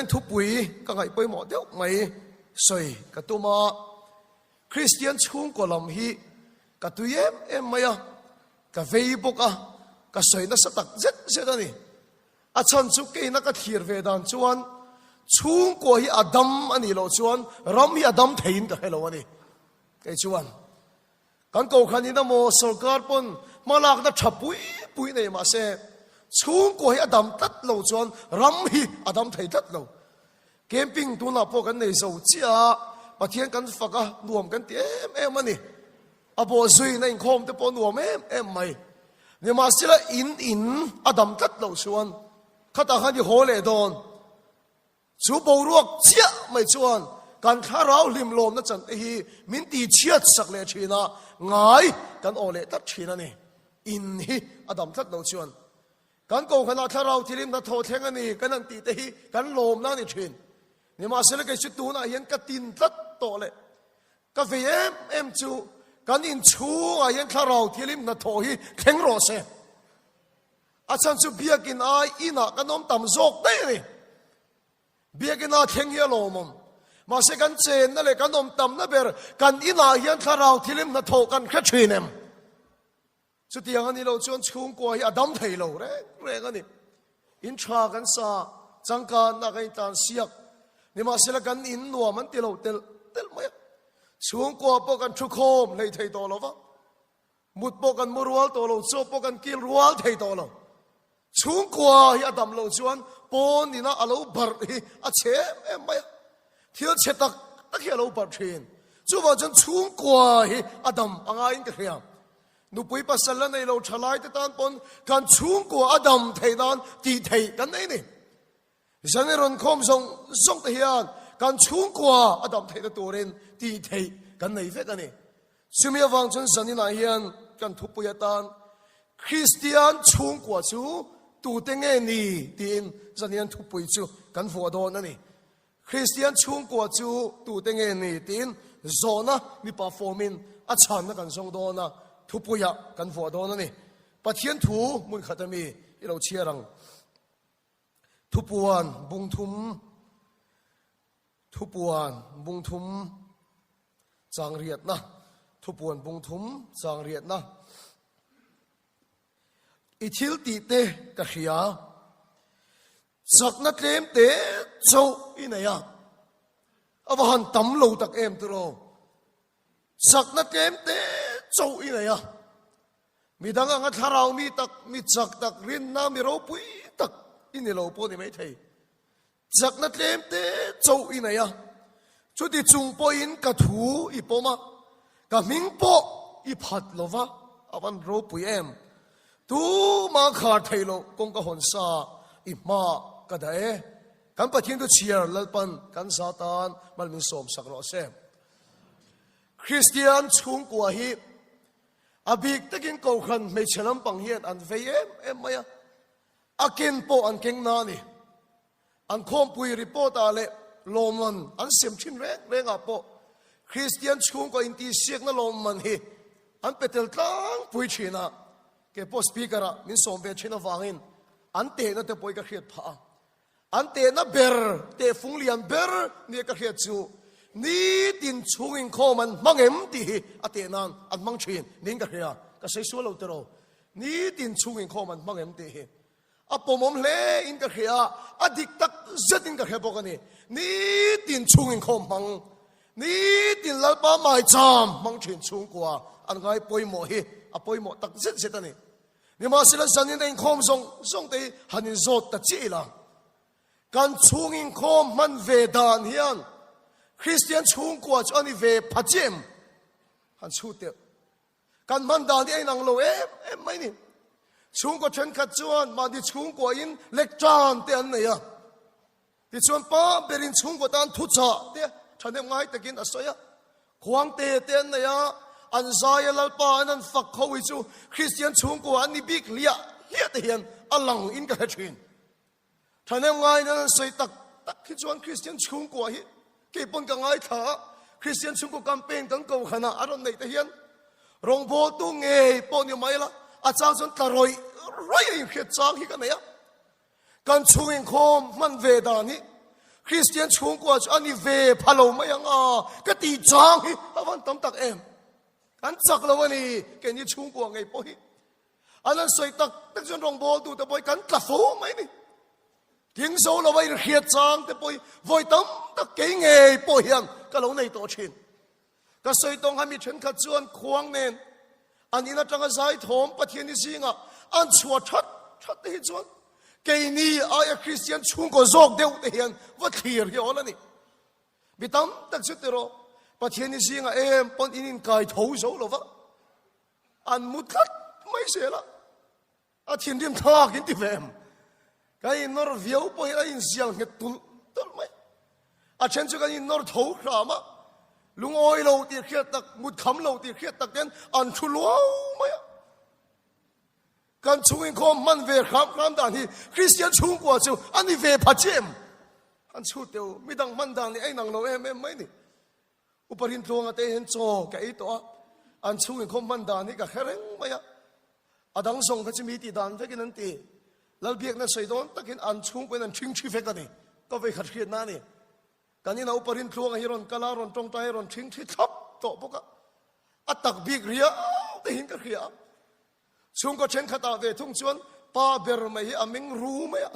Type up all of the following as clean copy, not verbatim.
Thupui ka ngaih pawimawh deuh mai sawi ka tum a, Kristian chhungkaw lam hi ka tui em em mai a, ka vei bawk a, ka sawi nasa tak zet zet a ni. A chhan chu keina ka thlir ve dan chuan chhungkaw hi a dam a nih loh chuan ram hi a dam theiin ka hre lo a ni. Kei chuan Kan kohhran in emaw sorkar pawn hmalakna tha pui pui nei mah se, chhungkua hi a dam tlat lo chuan ram hi a dam thei tlat lo. Camping tunah pawh kan nei zo chiah a, Pathian kan fak a, nuam kan ti em em a ni. A bawh zuina inkhawm te pawh nuam em em mai. Nimahsela in in a dam tlat loh chuan khatah khan i haw leh dawn. Chu boruak chiah mai chuan kan thlarau hlimlawmna chan te hi min tihchhiat sak leh thin a, ngai kan aw leh tlat thin a ni. In hi a dam tlat lo chuan kan kohhranah thlarau thilim hnathawh thleng a ni kan han tih te hi kan lawmna a ni thin. Nimahsela kei chu tunah hian ka tin tlat tawh leh ka vei em em chu kan inchhungah hian thlarau thilim hnathawh hi thleng rawh se. A chhan chu biakin ai inah kan awm tam zawk daih a ni. Biakina thleng hi a lawmawm. Mahse kan chenna leh kan awm tamna ber kan inah hian thlarau thilim hnathawh kan hre thin em? Chutiang a nih loh chuan chhungkua hi a dam thei lo reng reng a ni. In tha kan sa, changkanna kan intlan siak. Nimahsela kan in nuam an ti lo telh telh mai a. Chhungkua pawh kan thu khawm hlei thei tawh lo va. Mut pawh kan mu rual tawh lo, chaw pawh kan kil rual thei tawh lo. Chhungkua hi a dam loh chuan pawn ina a lo barh hi a chhe em em mai a. Thil chhe tak tak hi a lo barh thin. Chuvang chuan chhungkua hi a dam a ngaiin ka hria. Nupui pasal la nei lo thalai te tan pawn kan chhungkua a dam theih nan tih theih kan nei ni. Zan i rawn khawm zawng zawng te hian kan chhungkua a dam theihna turin tih theih kan nei vek a ni. Chumi avang chuan zaninah hian kan thupui atan Kristian chhungkua chu tute nge ni tiin zanin thupui chu kan vuah dawn a ni. Kristian chhungkua chu tute nge ni tiin zawhna mipa fawmin a chhanna kan zawng dawn a, thupuiah kan vuah dawn a ni. Pathian thu hmun khat ami i lo chhiar ang. Thupuan bungthum Thupuan bungthum changriatna Thupuan bungthum changriatna I thil tih te ka hria Chakna tlem te chauh i nei a A va han tam lo tak em tiraw Chakna tlem te chauh i nei a Midang anga thlarau mi tak, mi chak tak, rinna mi ropui tak i ni lo pawh ni maithei. Chakna tlem te chauh i nei a, chuti chung pawhin ka thu i pawm a, ka hming pawh i phat lo va, a van ropui em. Tuma khar thei loh kawng ka hawn sa i hmaah ka dah e. Kan Pathian chu chhiar Lalpan kan za tan mal min sawm sak rawh se. Kristian chhungkua hi A bik takin Kohhran hmeichhe lampang hian an vei em em mai a, a ken pawh an keng na a ni. An khawmpui report ah leh lawmman an sem thin reng reng ah pawh Kristian chhungkaw intihsiakna lawmman hi an pe tel tlangpui thin a, kei pawh speaker ah min sawm ve thin avangin an tehna te pawh hi ka hriat phah a. An tehna ber, tehfung lian ber nia ka hriat chu nitin chhung inkhawm an hmang em tih hi a teh nan an hmang thin niin ka hria. Ka sawi sual lo tiraw? Nitin chhung inkhawm an hmang em tih hi a pawmawm hle in ka hria a, a dik tak zet in ka hria bawk a ni. Nitin chhung inkhawm hmang, nitin Lalpa maicham hmang thin chhungkua an ngai pawimawh hi a pawimawh tak zet zet a ni. Nimahsela zanin a inkhawm zawng zawng te hi han inzawt ta chiah ila, kan chhung inkhawm hman ve dan hian Kristian chhungkua chu a ni ve pha chiah em? Han chhut teh. Kan hman dan hi a inang lo em em mai ni. Chhungkaw thenkhat chuan mahni chhungkuain lektan te an nei a. Tichuan pa berin chhungkaw tan thuchah te thahnem ngai takin a sawi a, Khuangte te an nei a, an zai a Lalpa an an fak kho hi chu Kristian chhungkua an ni bik hliah hliah te hian a lang in ka hre thin. Thahnem ngaiin an an sawi tak tak hi chuan Kristian chhungkua hi kei pawn ka ngaithla a, Kristian chhungkaw campaign kan kohhran ah a rawn neih te hian rawngbawltu ngei pawh ni mai la, a chang chuan tla rawih rawih a inhriat chang hi ka nei a. Kan chhung inkhawm hman ve dan hi. Kristian chhungkua chu a ni ve pha lo mai ang a, ka tih chang hi a van tam tak em. Kan chak lo a ni, keini chhungkua ngei pawh hi. An han sawi tak tak chuan rawngbawl tu te pawh hi kan tla fo mai ni. Tling zo lo a inhriat chang te pawh hi vawi tam tak kei ngei pawh hian ka lo nei tawh thin. Ka sawi tawng ha mi thenkhat chuan khuang nen an in atanga zai thawm Pathian i zingah an chhuah that that te hi chuan keini aia Kristian chhungkaw zawk deuh te hian va thlir hi awl a ni. Mi tam tak chu tiraw Pathian i zingah em pawn in inkai tho zo lo va, an mu tlat mai zel a. A thinrim thlak in ti ve em? Kan innawr viau pawhin a inzial nghet tulh tulh mai. A then chu kan innawr tho hram a, lungawi lo tih hriat tak, mut kham lo tih hriat tak ten an thu luau mai a. Kan chhung inkhawm hman ve hram hram dan hi Kristian chhungkua chu a ni ve pha che em? An chhut teh u, midang hman dan hi a inang lo em em mai ni. Upa Rintluanga te hian chaw ka ei tawh a, an chhung inkhawm hman dan hi ka hre reng mai a. A dang zawng kha chu mi tih dan vekin an ti. Lalbiakna sawi dawn takin an chhung pawhin an ṭhing ṭhi vek a ni. Ka vei khat hriatna a ni. Kan ina Upa Rintluanga hi rawn kal a, rawn ṭawngṭai a, rawn ṭhing ṭhi thlap tawh bawk a. A tak bik riau te hian ka hria a. Chhungkaw ṭhenkhatah ve thung chuan pa ber mai hi a meng ru mai a.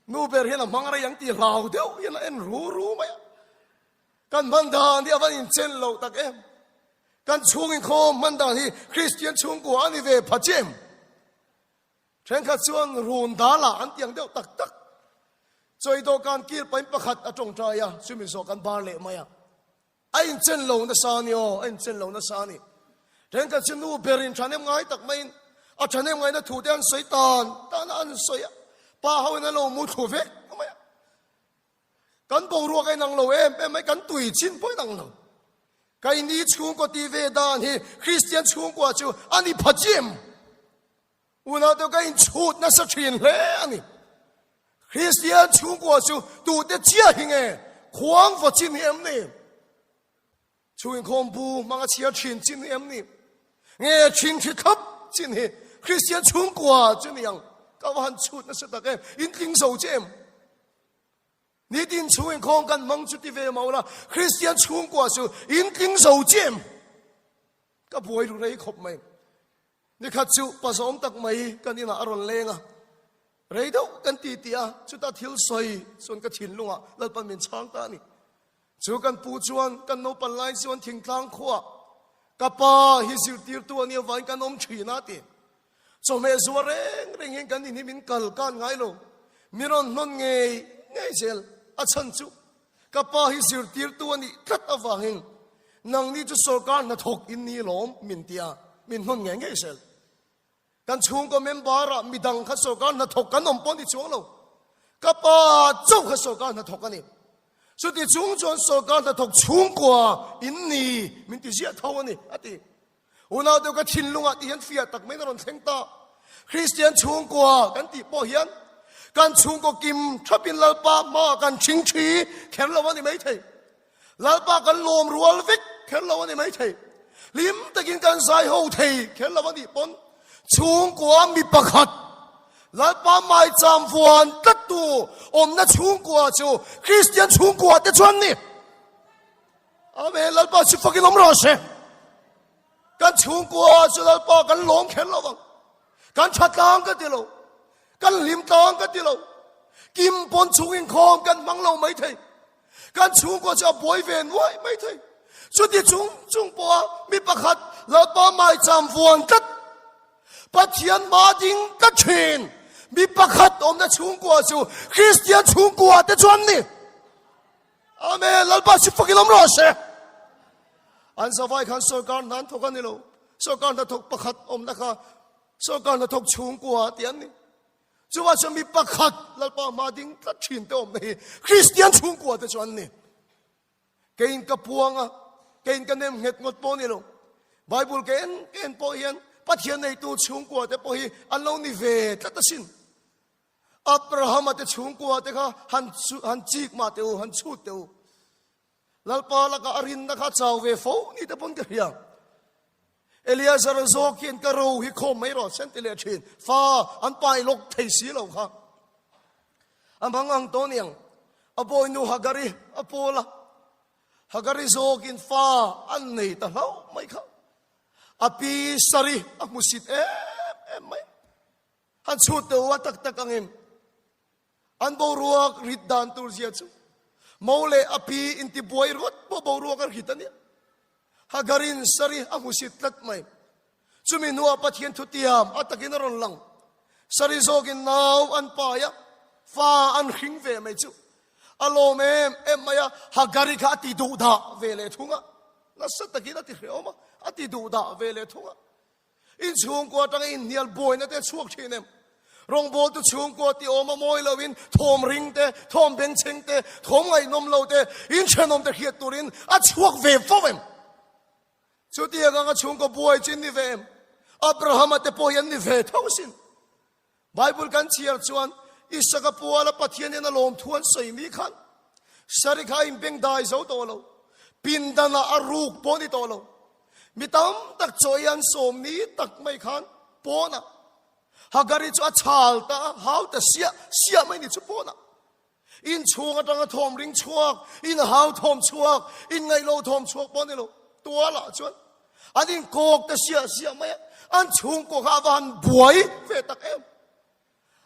Nu ber hian a hmang rei ang tih hlau deuh hian a en ru ru mai a. Kan hman dan hi a van inchen lo tak em. Kan chhung inkhawm hman dan hi Kristian chhungkua a ni ve pha che em? Thenkhat chuan run dal ah an tiang deuh tak tak. Chawi dawhkan kil pahin pakhat a tawngtai a, chumi zawh kan bar leh mai a. A inchen lo nasa a ni aw, a inchen lo nasa a ni. Thenkhat chu nu berin thahnem ngai tak maiin a thahnem ngaihna thu te an sawi tan tan a, an sawi a, pa ho in an lo mu thlu vek mai a. Kan boruak a inang lo em em mai, kan tui chin pawh a inang lo. Keini chhungkaw tih ve dan hi Kristian chhungkua chu a ni pha chi em? Unau te ka inchhut nasa thin hle a ni. Kristian chhungkua chu tute chiah hi nge khuang vaw chin hi em ni? Chhung inkhawm bu hmanga chhiar thin chin hi em ni? Nge thin thi thlap chin hi Kristian chhungkua chu ni ang? Ka va han chhut nasa tak em? In tling zo che em? Nitin chhung inkhawm kan hmang chu ti ve mah ula, Kristian chhungkua chu in tling zo che em? Ka buai ru rei khawp mai. Nikhat chu pa zawm tak mai kan inah a rawn leng a, rei deuh kan ti tih a, chuta thil sawi chuan ka thinlungah Lalpan min chhang ta a ni. Chu kan pu chuan kan naupan lai chuan thingtlang khuaah ka pa hi zirtirtu a nih avangin kan awm thin a ti. Chawhmeh zuar reng reng hian kan in hi min kal kan ngai lo, mi rawn hnawn ngei ngei zel a chhan chu Ka pa hi zirtirtu a nih tlat avangin nangni chu sorkar hnathawk in ni lawm min ti a, min hnawn ngei ngei zel. Kan chhungkaw member-ah midang kha sorkar hnathawk kan awm pawh ni chuang lo. Ka pa chauh kha sorkar hnathawk a ni. Chuti chung chuan sorkar hnathawk chhungkua in ni min ti ziah tho a ni, a ti. Unau deuh ka thinlungah tih hian fiah tak maiin a rawn thleng ta. Kristian chhungkua kan tih pawh hian kan chhungkaw kim thapin Lalpa hmaah kan thing thi kher lo a ni maithei. Lalpa kan lawm rual vek kher lo a ni maithei. Hlim takin kan zai ho thei kher lo a nih pawn chhungkua mi pakhat Lalpa maicham vuan tlattu awmna chhungkua chu Kristian chhungkua te chuan ni. Amen, Lalpa chu fakin awm rawh se. Kan chhungkua chu Lalpa kan lawm kher lo vang. Kan tha tlang ka ti lo. Kan hlim tlang ka ti lo. Kim pawn chung inkhawm kan hmang lo mai thei. Kan chhungkua chu a buai ve nuai mai thei. Chuti chung chung pawha mi pakhat Lalpa maicham vuan tlat Pathian hma ding tlat thin mi pakhat awmna chhungkua chu Kristian chhungkua te chuan ni. Amen. Lalpa chu fakin awm rawh se. An zavai khan sorkar hna an thawk a ni lo. Sorkar hna thawk pakhat awmna kha sorkar hna thawk chhungkua tih an ni. Chuvah chuan mi pakhat Lalpa hma ding tlat thin te awmna hi Kristian chhungkua te chu an ni. Keiin ka puang a, keiin ka nem nghet ngawt pawh a ni lo. Bible ka en ka en pawh hian Pathian neitu chhungkua te pawh hi an lo ni ve tlat asin. Abrahama te chhungkua te kha han han chik mah teh u, han chhut teh u. Lalpa laka a rinna kha chau ve fo ni te pawn ka hria. Eleazar zawk hian ka ro hi khawm mai rawh sen ti leh thin. Fa an pai lawk thei si lo kha. A mang ang tawh niang. A bawinu Hagari a pawl a, Hagari zawkin fa an nei ta hlauh mai kha. A pi Sari a hmusit em em mai. Han chhut teh u a tak tak angin an boruak rit dan tur zia chu Mo leh a pi intibuai rawt pawh boruak a rit a nia. Hagarin Sari a hmusit tlat mai. Chumi hnuah Pathian thutiam a takin a rawn lang. Sari zawkin nau an pai a, fa an hring ve mai chu a lawm em em mai a, Hagari kha a ti duh dah ve leh thung a, nasa takin a ti hrehawm a, a ti duh dah ve leh thung a. Inchhungkua atanga inhnial buaina te a chhuak thin em? Rawngbawltu chhungkua ti awm a mawi loin thawm ring te, thawm bengchheng te, thawm ngaihnawm lo te, inthenawm te hriat turin a chhuak ve fo em? Chutiang anga chhungkaw buai chu in ni ve em? Abrahama te pawh hi an ni ve tho sin. Bible kan chhiar chuan Isaka puala Pathian hian a lawmthu an sawi mi khan Sari kha a inbengdai zo tawh lo, pindanah a ruk pawh ni tawh lo. Mi tam tak chaw hi an sawm ni tak mai khan pawnah Hagari chu a chhal ta a, hau ta siah siah mai ni chu pawnah. Inchhung atanga thawm ring chhuak, inhau thawm chhuak, inngaihlo thawm chhuak pawh a ni lo. Tualah chuan an inkawk ta siah siah mai a, an chhungkaw kha a va han buai ve tak em.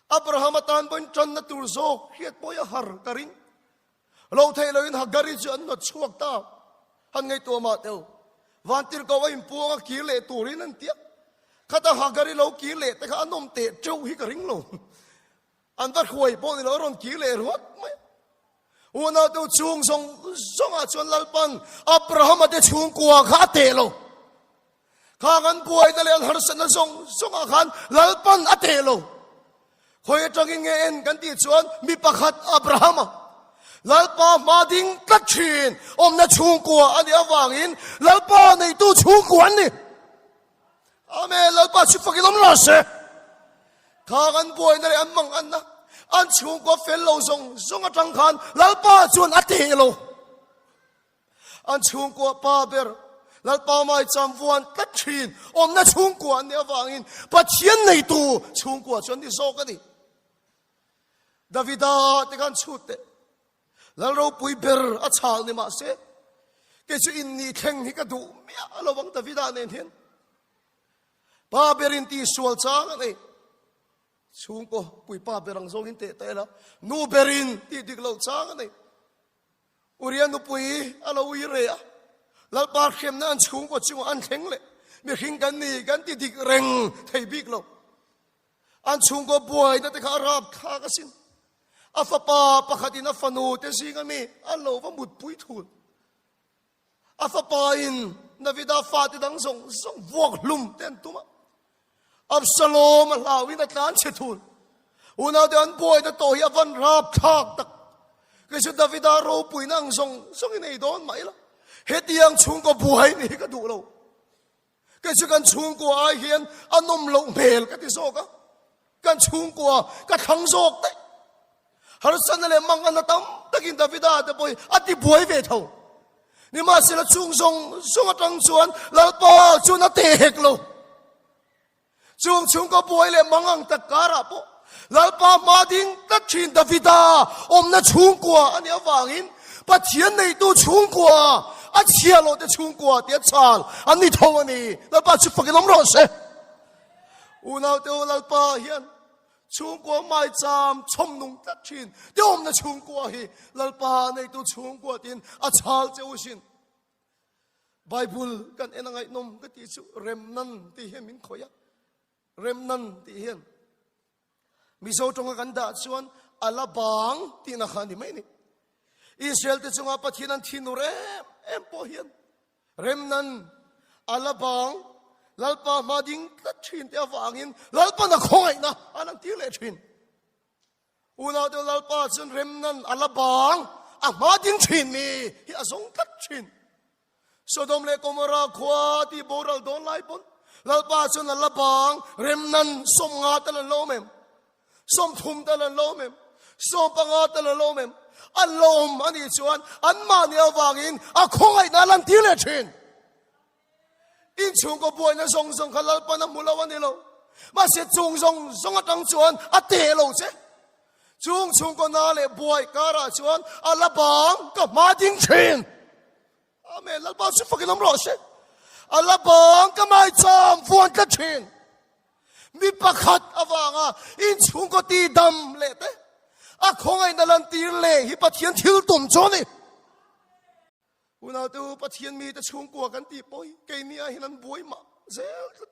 Abraham atan pawhin tanna tur zawk hriat pawh hi a har ka ring. Lo theih loin Hagari chu an hnawt chhuak ta. Han ngaihtuah mah teu. Vantirhkoh a inpuang a kir leh turin an ti a. Khata Hagari lo kir leh te kha an awm teh teuh hi ka ring lo. An va hruai pawh ni lo a rawn kir leh ruat mai. Unaute chung zawng zawngah chuan Lalpan Abrahama te chhungkua kha a teh lo. Khang an buaina leh an harsatna zawng zawngah khan Lalpan a teh lo. Khawi atangin nge en kan tih chuan mi pakhat Abrahama Lalpa hma ding tlat thin awmna chhungkua a nih avangin Lalpa neitu chhungkua an ni. Amen, Lalpa chu fakin awm lo se. Khang an buaina leh an mang anna, an chhungkua fel lo zawng zawng atang khan Lalpa chuan a teh lo. An chhungkua pa ber Lalpa mai cham vuan tlat thin awmna chhungkua an nih avangin Pathian neitu chhungkua chu an ni zawk a ni. Davida te khan chhut teh. Lal ropui ber a chhal ni mah se, kei chu in nih thleng hi ka duh miah lo ang Davida nen hian. Pa berin ti sual chang a nei. Chhungkaw puipa ber ang zawngin teh ta ila, nu berin tih dik loh chang a nei. Uria nupui a lo ui re a, Lalpa hremna an chhungkaw chungah an thleng leh mihring kan ni kan ti dik reng thei bik lo. An chhungkaw buaina te kha a rap thlak asin. A fapa pakhatin a fanu te zinga mi an lo va mutpui thul. A fapa in Davida fate dang zawng zawng vuak hlum te an tum a. Absalom a hlauin a tlan chhe thul. Unaute an buaina tawh hi a van rap thlak tak. Kei chu Davida ropuina ang zawng zawng in ei dawn mah ila. Hetiang chhungkaw buai ni hi ka duh lo. Kei chu kan chhungkua ai hian a nawm loh hmel ka ti zawk a, kan chhungkua ka thlang zawk daih. Harsatna leh manganna tam takin Davida te pawh hi a ti buai ve tho. Nimahsela chung zawng zawng atang chuan Lalpa chuan a teh hek lo. Chung chhungkaw buai leh mangang tak karah pawh Lalpa hma ding tlat thin Davida awmna chhungkua a nih avangin Pathian neitu chhungkua a chhia loh te chhungkua tia chhal an ni tho a ni. Lalpa chu fakin awm rawh se. Unaute u Lalpa hian chhungkua maicham chhawm nung tlat thin te awmna chhungkua hi Lalpa neitu chhungkua tiin a chhal che u sin. Bible kan en a ngaihnawm ka tih chu remnan tih hian min khawih a, remnan tih hian Mizo tawnga kan dah chuan a la bang tihna kha a ni mai a ni. Israel te chunga Pathian an thinur em em pawh hian remnan a la bang Lalpa hma ding tlat thin te avangin Lalpan a khawngaihna a lang tir leh thin. Unaute Lalpa chuan remnan a la bang a hma ding thin mi hi a zawng tlat thin. Sodom leh Gomorrah khua ti boral dawn lai pawn Lalpa chuan a la bang remnan 50 tal an lo awm em? 30 tal an lo awm em? 15 tal an lo awm em? An lo awm a nih chuan anmahni avangin a khawngaihna a lantir leh thin. Inchhungkaw buaina zawng zawng kha Lalpan a hmu lo a ni lo. Mahse chung zawng zawng atang chuan a teh lo che. Chung chhungkaw na leh buai karah chuan a la bang ka hma ding thin. Amen. Lalpa chu fakin awm rawh se. A la bang ka maicham vuan tlat thin. Mi pakhat avanga in chhungkaw ti dam leh te a khawngaihna lantir leh hi Pathian thil tum chu a ni. Unau te u, Pathian mite chhungkua kan tih pawh hi keini ah hian an buai mah zel tlat.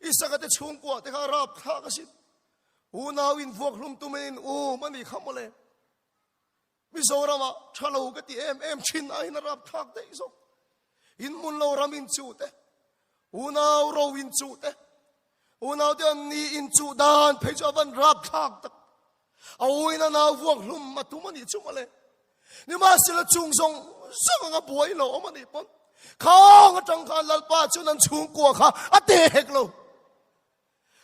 Isaka te chhungkua te kha rap thlak asin. Unau in vuak hlum tum in um a nih kha mawle. Mizoram ah tha lo ka ti em em thin aiin a rap thlak daih zawk. In hmun lo ram in chuh te, unau ro in chuh te, unau te an ni in chuh dan phei chu a van rap thlak tak. A uin a nau vuak hlum a tum a nih chu mawle. Nimahsela chung zawng zawng anga buai lo awm a nih pawn khang atang khan Lalpa chuan an chhungkua kha a te hek lo.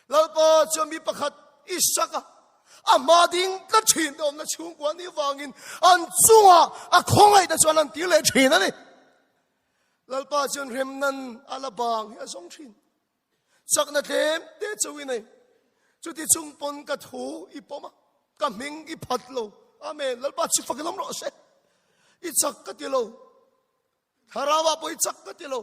Lalpa chuan mi pakhat Isaka a hma ding tlat thin te awmna chhungkua nih vangin an chungah a khawngaihna chuan an tir leh thin a ni. Lalpa chuan remnan a la bang hi a zawng thin. Chakna tlem te chu i nei. Chuti chung pawn ka thu i pawm a, ka hming i phat lo. Amen. Lalpa chu fakin awm rawh se. I chak ka ti lo. Thlarau ah pawh i chak ka ti lo.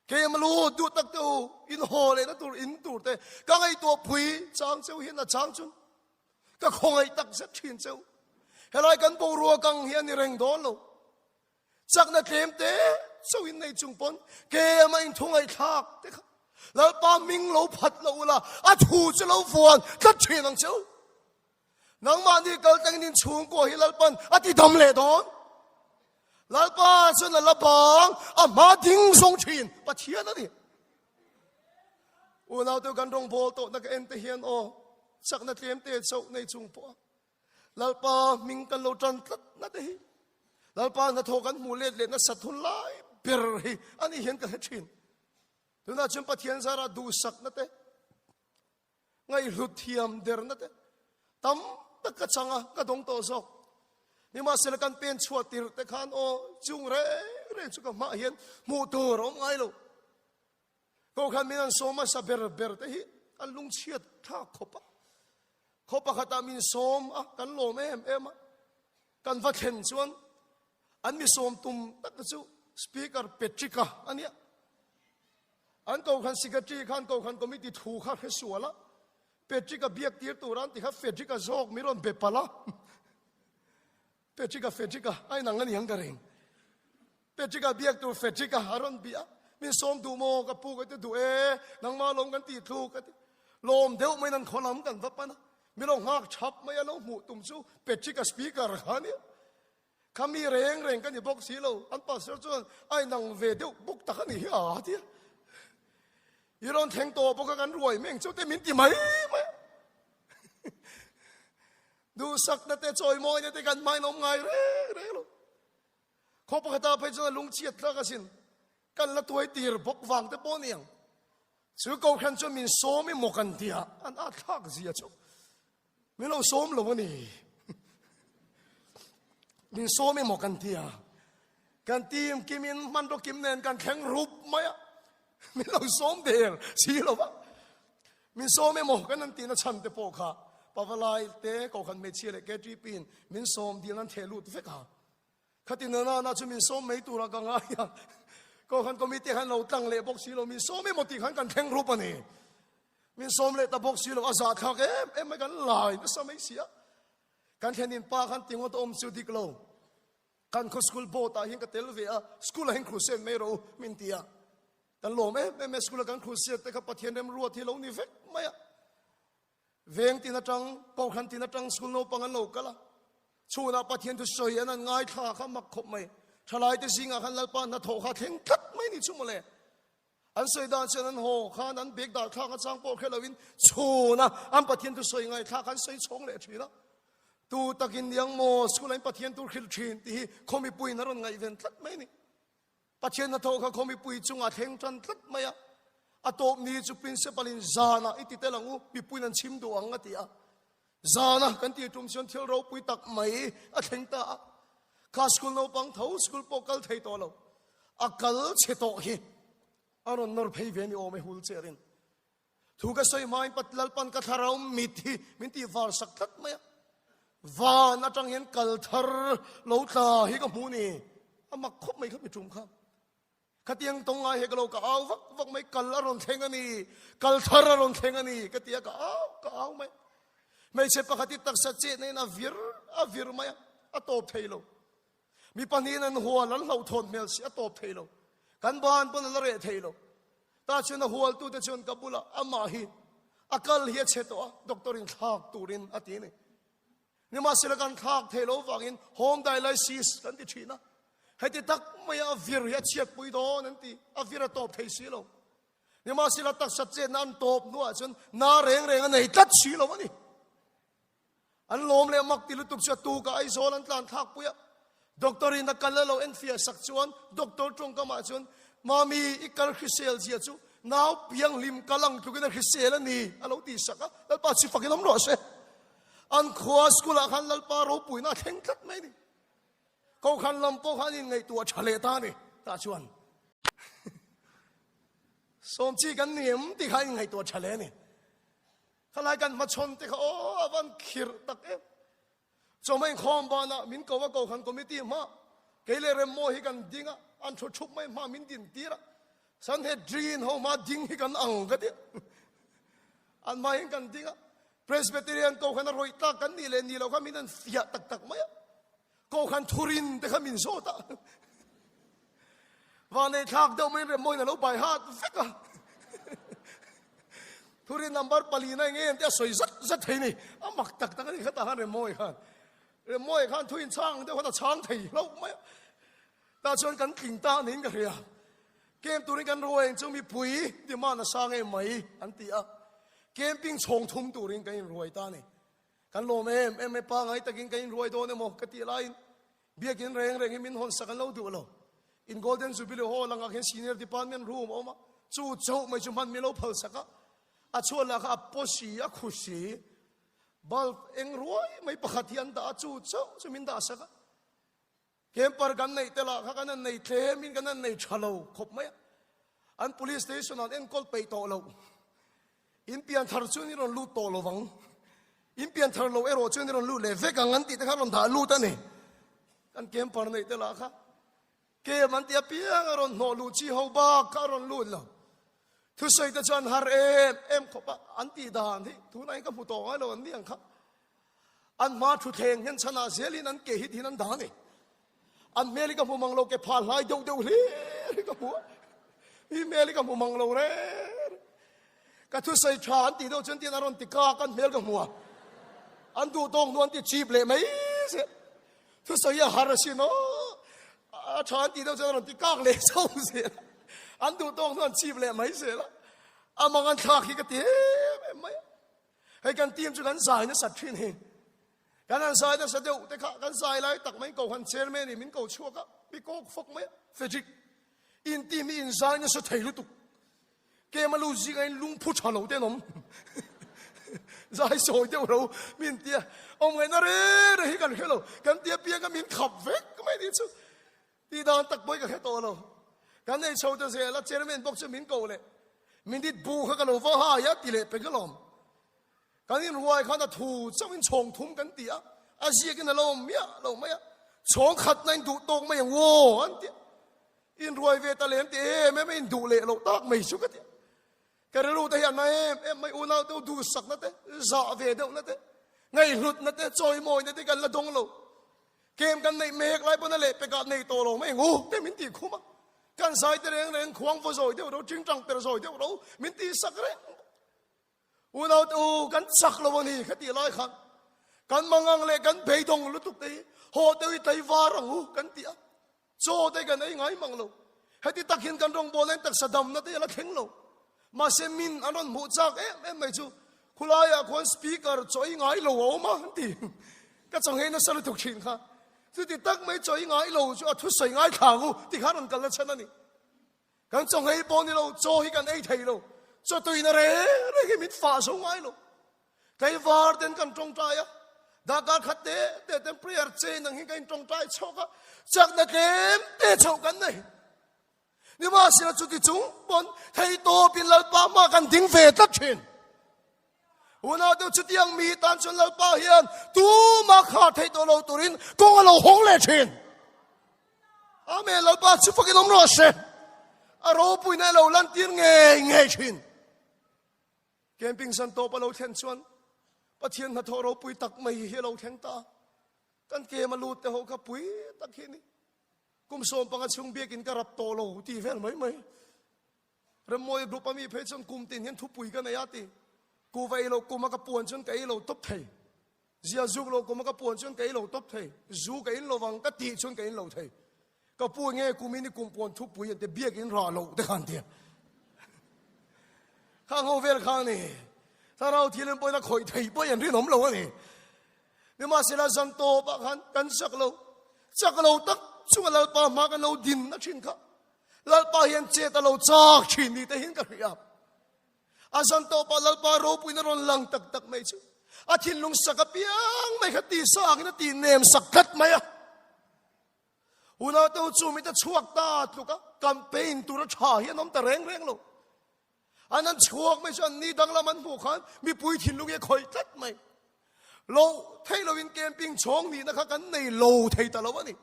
Keima lu duh tak te u, in haw lehna tur in tur te ka ngaihtuah phui chang cheu hian a chang chun ka khawngaih tak zet thin cheu. Helai kan boruak ang hi a ni reng dawn lo. Chakna tlem te chauh in nei chung pawn keima in thu ngaihthlak te kha Lalpa ming lo phat lo ula a thu chu lo vuan tlat thin ang cheu. Nangmahni kal tangin in chhungkua hi Lalpan a ti dam leh dawn. Lalpa chuan a la bang a hma ding zawng thin Pathian a ni. Unau te kan rawngbawl tawhna ka en te hian aw chakna tlem te chauh nei chung pawh a Lalpa hming kan lo tan tlat na te hi Lalpa hnathawh kan hmuh let leh nasat hun lai ber hi ani hian ka hre thin. Tunah chuan Pathian zarah duhsakna te ngaihhlut thiam derna te tam tak ka chang a, ka dawng tawh zawk. Nimahsela kan pen chhuah tirh te khan aw chung reng reng chu ka hmah hian hmuh tur a awm ngai lo. Kohhran min an sawm hmasa ber ber te hi an lungchhiat thlak khawp a. Khaw pakhatah min sawm a, kan lawm em em a. Kan va thlen chuan an mi sawm tum tak te chu Speaker Patrick-a a nia. An kohhran Secretary khan kohhran committee thu kha hre sual a, Patrick-a biak tir tur an ti kha Frederick-a zawk min rawn be palh a. Patrick-a Frederick-a a inang a ni ang ka ring. Patrick-a biak tur Frederick-a a rawn bia. Min sawm duh maw ka pu ka ti duh e, nangmah lawm kan tih thluk ka ti. Lawm deuh maiin an khaw lam kan va pan a, min lo nghak thap mai a lo hmuh tum chu Patrick-a speaker kha a nia. Kha mi reng reng ka ni bawk si lo, an pastor chuan a inang ve deuh bawk tak a ni hi a ti a. I rawn thleng tawh bawk a kan ruai meng chu te min ti mai mai a. Duhsakna te chawimawina te kan hmain awm ngai reng reng lo. Khaw pakhata phei chuan a lungchhiat tlak asin. Kan la tuai tir bawk vang te pawh ni ang. Chu kohhran chuan min sawm emaw kan ti a, an at thlak zia chu. Min lo sawm lo a ni. Min sawm emaw kan ti a. Kan team kimin hmanraw kim nen kan thleng rup mai a. Min lo sawm der si lo va. Min sawm emaw kan an tihna chhan te pawh kha Pavalai te Kohhran hmeichhia leh KTP in min sawm dil an theh lut vek a. Khati na na na chu min sawm mai turah ka ngai a. Kohhran committee khan lo tlang leh bawk si lo, min sawm emaw tih khan kan thleng rup a ni. Min sawm leh ta bawk si lo, a zahthlak em em mai kan lai nasa mai si a. Kan thlenin pa khan ti ngawt awm chu dik lo. Kan khaw school board ah hian ka tel ve a, school ah hian crusade mai rawh u min ti a. Kan lawm em em e, school a kan crusade te kha Pathian remruat hi lo ni vek mai a. Veng tin atang, Kohhran tin atang school naupang an lo kal a. Chhunah Pathian thu sawi an an ngaithla kha mak khawp mai. Thalai te zingah khan Lalpa hnathawh kha thleng tlat mai ni chu mawle. An sawi dan chuan an haw khan an bag dah thlak atang pawh hre loin chhuna an Pathian thu sawi ngaithla khan sawi chhawng leh thin a. Tu takin niang maw school ah in Pathian tur hrilh thin tih hi khaw mipuiin a rawn ngaihven tlat mai a ni. Pathian hnathawh kha khaw mipui chungah thleng tan tlat mai a. A tawp ni chu principal in zanah i ti tel ang u, mipuiin an chhim duh ang a ti a. Zana kan tih tum chuan thil ropui tak mai a thleng ta a. Kha school naupang tho school pawh kal thei tawh lo. A kal chhe tawh hi a rawn nawr phei ve ni awm e wheelchair in. Thu ka sawi hmain Pat Lalpan ka thlarau mit hi min tih var sak tlat mai a. Van atang hian kal thar lo tla hi ka hmu ni. A mak khawp mai kha mi tum kha. Khatiang tawng ngai hek lo ka au vak vak mai kal a rawn thleng a ni. Kal thar a rawn thleng a ni ka ti a ka au ka au mai. Hmeichhe pakhat hi taksa chetna in a vir a vir mai a, a tawp thei lo. Mi pahnihin an hual an hlauhthawn hmel si a tawp thei lo. Kan ban pawn a la reh thei lo. Tah chuan a hualtute chuan ka bulah amah hi a kal hi a chhe tawh a, doctor in thlak turin a ti a ni. Nimahsela kan thlak thei lo vangin home dialysis kan ti thin a. Heti tak maia a vir hi a chhiatpui dawn an ti, a vir a tawp thei si lo. Nimahsela taksa chetna an tawp hnuah chuan na reng reng a nei tlat si lo a ni. An lawm leh mak ti lutuk chu a tuk a, Aizawl an tlan thlak pui a. Doctor in a kal a lo enfiah sak chuan doctor tawngkamah chuan, Mami, i kal hrisel zia chu nau pianghlim kal ang tlukin a hrisel a ni, a lo ti sak a. Lalpa chi fakin awm rawh se. An khua school ah khan Lalpa ropuina a thleng tlat mai a ni. Kohhran lam pawh khan inngaihtuah tha leh ta a ni. Tah chuan sawm chi kan ni em tih kha inngaihtuah tha leh a ni. Khalai kan hmachhawn te kha aw a van khirh tak em. Chawhma inkhawm banah min ko a Kohhran committee hma kei leh Remmawi hi kan ding a, an thu thup mai hma min din tir a. Sanhedrin ho hma ding hi kan ang ka ti. An hma hian kan ding a. Presbyterian Kohhran a rawih tlak kan nih leh nih loh kha min an fiah tak tak mai a. Kohhran thurin te kha min zawt a. Vanei thlak deuh mai Remmawiin a lo bai hat vek a. Thurin number palina eng em te a sawi zat zat thei ni. A mak tak tak a ni kha tah khan Remmawi khan. Remmawi khan thuin chhang deuh khan a chhang thei hlauh mai a. Tah chuan kan tling ta niin ka hria. Camp turin kan ruai ang chu mipui demand a sang em mai an ti a. Camping chhawng thum turin kan inruai ta a ni. Kan lawm em em e pangai takin kan inruai dawn emaw ka tih laiin Biakin reng reng hi min hawn sak an lo duh lo. In Golden Jubilee Hall angah khian Senior Department room a awm a, chu chauh mai chu hman min lo phal sak a, a chhuat lah kha a paw si, a khu si, bulb eng ruai mai pakhat hi an dah a, chu chauh chu min dah sak a. Camper kan neih te lah kha kan han nei tlem in kan han nei tha lo khawp mai a. An police station ah an enkawl peih tawh lo. In pian thar chuan i rawn lut tawh lo vang. In pian thar lo erawh chuan i rawn lut leh vek ang an tih te kha rawn dah lut a ni. Kan camper neih te lah kha kem an ti apiang a rawn hnawh luh chi ho bak kha a rawn lut lo. Thusawi te chuan har em em khawp a an tih dan hi tunah hian ka hmu tawh ngai lo an ni ang kha. An hma thuthleng hian chhanah zelin an ke hit hin an dah a ni. An hmel hi ka hmu mang lo, ke phah hlai deuh deuh hlir hi ka hmu a. Mi hmel hi ka hmu mang lo reng. Ka thusawi tha an tih deuh chuan tiin a rawn ti kak an hmel ka hmu a. An duh tawk hnu an ti chip leh mai zel. Thusawi a har asin aw. A tha an tih deuh chuan a rawn ti kak leh chho zel. An duh tawk hnu an chip leh mai zel a. A mang an thlak hi ka ti em em mai a. Hei kan team chu kan zai nasa thin hi. Kan han zai nasa deuh te kha kan zai lai tak mai ko han chairman in min ko chhuak a, mi kawk fawk mai a. Frederick, in team hi in zai nasa thei lutuk. Kem a lu zing a in lungphu tha lo te an awm. Zai sawi deuh ro min tia awm ngaihna reng reng hi kan hre lo. Kan tia piang kha min khap vek mai ni chu. Tih dan tak pawh hi ka hre tawh lo. Kan nei chho ta zel a, chairman bawk chu min ko leh. Minute bu kha ka lo va hai a ti leh pek alawm. Kan inruai khan a thu chauhin chhawng thum kan ti a, a ziakin a lo awm miah lo mai a. Chhawng khatna in duh tawk mai ang aw an ti a. Inruai ve ta lem ti em em a induh leh loh tak mai chu ka ti a. Ka rilru te hi a na em em mai, unau te duhsakna te, zah ve deuhna te, ngaihhlutna te, chawimawina te kan la dawng lo. Kem kan neih mek lai pawn a leh pekah nei tawh lo mai ngu te min tih khum a. Kan zai te reng reng khuang vaw zawi deuh ro, tingtang per zawi deuh ro min tih sak reng. Unau te u kan chak lo a ni kha tih lai khan kan mangang leh kan beidawng lutuk te hi haw deuh i tlaivar ang u kan ti a. Chaw te kan ei ngai mang lo. Heti tak hian kan rawngbawlna in taksa damna te a la thleng lo. Mahse min an rawn hmuh chak em em mai chu khulaiah khuan speaker chaw ei ngai lo a awm a an ti. Ka chaw nghei nasa lutuk thin kha. Chuti tak mai chaw ei ngai lo chu a thusawi ngai thla ang u ti khan rawn kalna chhan a ni. Kan chaw nghei pawh ni lo, chaw hi kan ei thei lo. Chaw tuina reng reng hi min fah zo ngai lo. Tlaivar ten kan tawngtai a, darkar khat te te ten prayer chain ang hi kan intawngtai chhawk a, chakna tlem te chhoh kan nei. Nimahsela chuti chung pawn theihtawpin Lalpa hma kan ding ve tlat thin. Unau deuh chutiang mi tan chuan Lalpa hian tumah khar theih tawh lo turin kawng a lo hawng leh thin. Amen, Lalpa chu fakin awm rawh se. A ropuina a lo lantir ngei ngei thin. Camping zan tawp a lo thlen chuan Pathian hnathawh ropui tak mai hi a lo thleng ta. Kan kem a lut te ho kha pui tak hi ni. Kum 15 chhung biakin ka rap tawh lo ti vel mai mai. Remmawi group a mi phei chuan kum tin hian thupui ka nei a ti. Kuva ei lo kum a ka puan chuan ka ei lo tawp thei. Zia zuk lo kum a ka puan chuan ka ei lo tawp thei. Zu ka in lovang ka tih chuan ka in lo thei. Ka pu nge kum in i kum puan thupui an ti biakin rah lo te khan tia. Khang ho vel kha ni. Thlarau thil in pawhin a khawih thei pawh an rinawm lo a ni. Nimahsela zan tawpah khan kan chak lo. Chak lo tak chunga Lalpa hma kan lo din na thin kha. Lalpa hian chet a lo chak thin ni te hin ka hria. A zan tawpah Lalpa ropuina rawn lang tak tak mai chu. A thinlung sak apiang mai kha ti sa angin a ti nem sak tlat mai a. Unau chu mite chhuak ta tluk a campaign tura tha hi an awm ta reng reng lo. An an chhuak mai chu an ni danglam an hmuh khan mipui thinlung hi a khawih tlat mai. Lo thei lovin camping chhawng nihna kha kan nei lo thei ta lo a ni.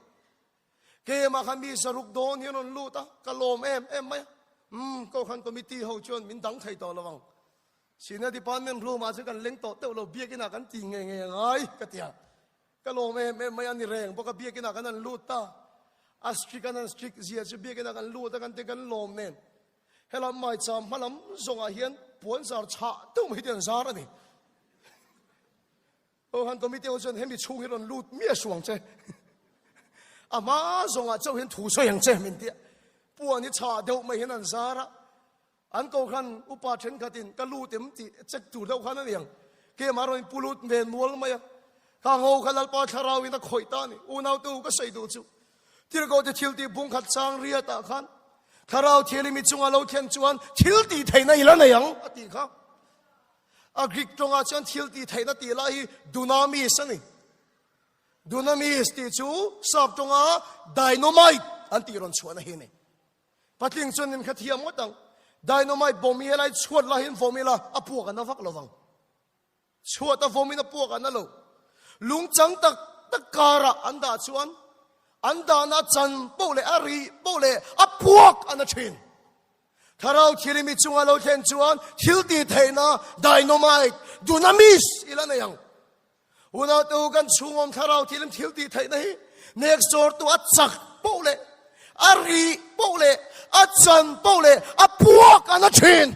Keimah khan mi saruk dawn hi an rawn lut a, ka lawm em em mai a. Umm, Kohhran committee ho chuan min dang thei tawh lo ang. Senior department room ah chuan kan leng tawh teuh lo, biakin ah kan ti ngei ngei a ngai ka ti a. Ka lawm em em mai a ni reng bawk a, biakin ah kan han lut ta. A strict an han strict zia chu biakin ah kan lut a kan ti kan lawm nen. Helam maicham hmalam zawngah hian puanzar chhah deuh mai hi an zar a ni. Kohhran committee ho chuan hemi chhung hi rawn lut miah suang che. A hma zawngah chauh hian thu sawi ang che min tia. Puan hi chhah deuh mai hian an zar a. An kohhran upa thenkhatin ka lut em tih check tur deuh khan a ni ang. Keimah rawn inpu lut ve nual mai a. Ka ngo kha Lalpa thlarau in a khawih ta a ni. Unautu ka sawi duh chu. Tirhkohte thil tih bung khat chang riatah khan Thlarau Thianghlim i chunga lo thlen chuan thil tih theihna i la nei ang a tih kha. A Greek tawngah chuan thil tih theihna tih lai hi dunamis a ni. Dunamis tih chu sap tawnga dynamite an tih rawn chhuahna hi a ni. Patling chuan min khathiam ngawt ang. Dynamite bawm hi helai chhuat lai hian vawm ila a puak a na vak lovang. Chhuat a vawmin a puak a na lo. Lungchang tak tak karah an dah chuan an dahna a chan poh leh a rih poh leh a puak a na thin. Thlarau Thianghlim i chunga lo thlen chuan thil tih theihna dynamite, dunamis, i la nei ang. Unautu kan chhungawm Thlarau Thianghlim thil tih theihna hi nek sawrtu a chak poh leh a rih poh leh a chan poh leh a puak a na thin.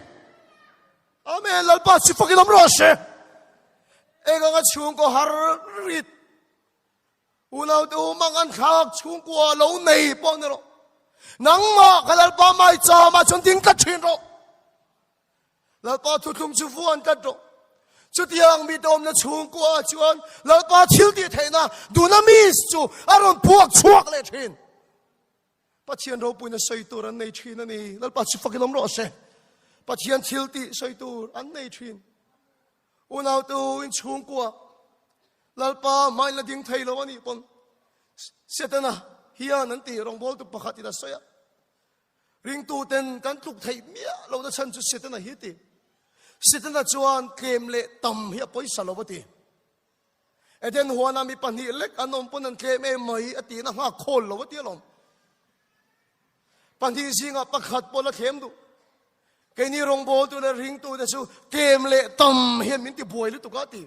Amen, Lalpa chu fakin awm rawh se. Eng anga chhungkaw har rit Unaute u mang an thlak chhungkua lo nei pawh ni rawh. Nangmah ka Lalpa mai chamah chuan ding tlat thin rawh. Lalpa thuthlung chu vuan tlat rawh. Chutiang mi te awmna chhungkua chuan Lalpa thil tih theihna dunamis chu a rawn puak chhuak leh thin. Pathian ropuina sawi tur an nei thin a ni. Lalpa chu fakin awm rawh se. Pathian thil tih sawi tur an nei thin. Unautu in chhungkua Lalpa hmain la ding thei lo a nih pawn Setana hian an ti rawngbawltu pakhat in a sawi a. Ringtu ten kan tluk theih miah lo na chhan chu Setana hi ti. Setana chuan tlem leh tam hi a pawisa lo a ti. Eden huana mi pahnih lek an awm pawn an tlem em mai a tiin a nghak khawl lo a ti alawm. Pahnih zingah pakhat pawh la thlem duh. Keini rawngbawltu leh ringtute chu tlem leh tam hian min ti buai lutuk a ti.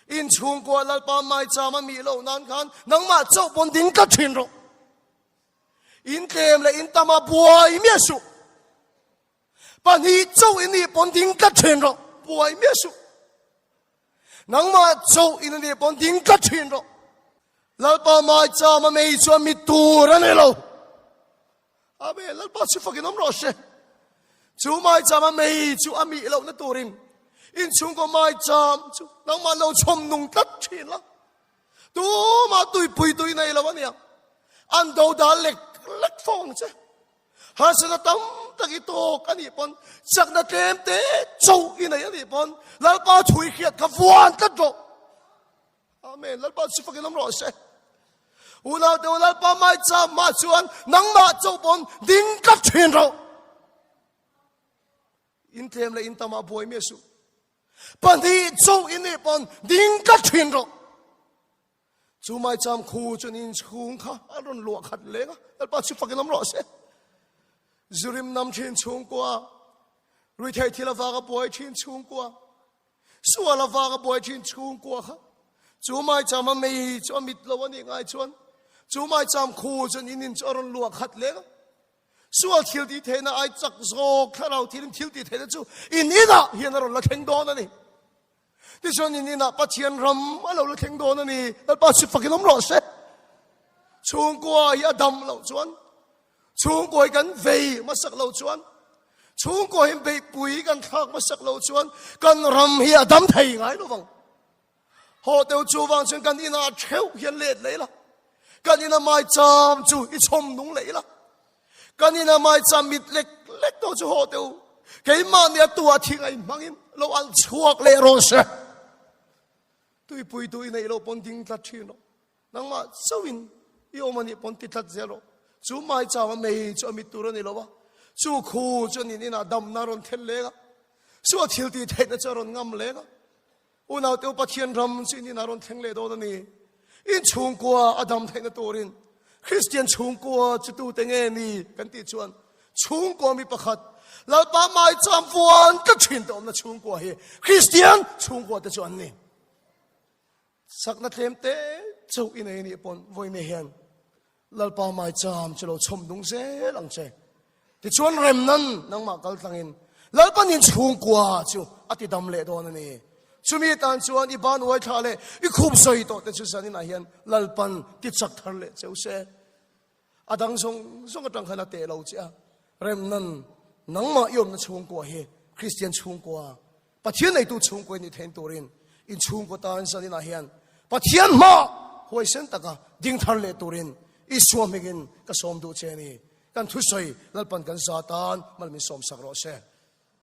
In chhungkua Lalpa maicham a mih loh nan khan nangmah chauh pawn ding tlat thin rawh. In tlem leh in tam a buai miah suh. Pahnih chauh in nih pawn ding tlat thin rawh, buai miah suh. Nangmah chauh in anih pawn ding tlat thin rawh. Lalpa maicham a mei chuan mi tur a ni lo. Amen. Lalpa chu fakin awm rawh se. Chu maicham a mei chu a mih lohna turin inchhungkaw maicham chu nangmah lo chhawm nung tlat thin la. Tumah tuipui tui nei lo ania. An do dal lek lek fo ang che. Harsatna tam tak i tawk a nih pawn chakna tlem te chauh i nei a nih pawn Lalpa thu i hriat kha vuan tlat rawh. Amen. Lalpa chu fakin awm rawh se. Unau te u Lalpa maicham hmaah chuan nangmah chauh pawn ding tlat thin rawh. In tlem leh in tamah buai miah suh. Pahnih chauh in nih pawn ding tlat thin rawh. Chu maicham khu chuan in chhung kha a rawn luah khat leng a, Lalpa chu fakin awm rawh se. Zurim nam thin chhungkua, ruithei thil avanga buai thin chhungkua, sual avanga buai thin chhungkua kha chu maicham a mei chu a mit lo a nih ngai chuan chu maicham khu chuan in in chu a rawn luah khat leng a. Sual thil tih theihna ai chak zawk thlarau thilin thil tih theihna chu in inah hian a rawn la thleng dawn a ni. Tichuan in inah Pathian ram a lo la thleng dawn a ni. Lalpa chu fakin awm rawh se. Chhungkua hi a dam loh chuan, chhungkua hi kan vei hmasak loh chuan, chhungkua hi beihpui kan thlak hmasak loh chuan kan ram hi a dam thei ngai lo vang. Haw teu chu vang chuan kan inah theuh hian let leh ila. Kan ina maicham chu i chhawm nung leh ila. Kan ina maicham mit lek lek tawh chu haw teu. Keimahni a tuah thing a inhmangin lo alh chhuak leh rawh se. Tuipui tu i neih loh pawn ding tlat thin rawh. Nangmah chauhin i awm a nih pawn ti tlat zel rawh. Chu maicham a mei chu a mit tur a ni lo va. Chu khu chuan in inah damna a rawn thlen leng a. Chu a thil tih theihna chu a rawn ngam leng a. Unaute u Pathian ram chu in inah rawn thleng leh dawn a ni. In chhungkua a dam theihna turin Kristian chhungkua chu tute nge ni kan tih chuan chhungkua mi pakhat Lalpa maicham vuan tlat thin te awmna chhungkua hi Kristian chhungkua te chu an ni. Sakna tlem te chauh i nei anih pawn vawiin hian Lalpa maicham chu lo chhawm dung zel ang che. Tichuan rem nan nangmah kal tlangin Lalpa nin chhungkua chu a ti dam leh dawn a ni. Chumi tan chuan i ban uai thla leh i khup sawi tawh te chu zaninah hian Lalpan ti chak thar leh cheu se. A dang zawng zawng atang khan a teh lo che a. Rem nan nangmah i awmna chhungkua hi Kristian chhungkua Pathian neitu chhungkaw ni thein turin in chhungkaw tan zaninah hian Pathian hma huaisen taka ding thar leh turin Isua hmingin ka sawm duh che a ni. Kan thusawi Lalpan kan za tan mal min sawm sak rawh se.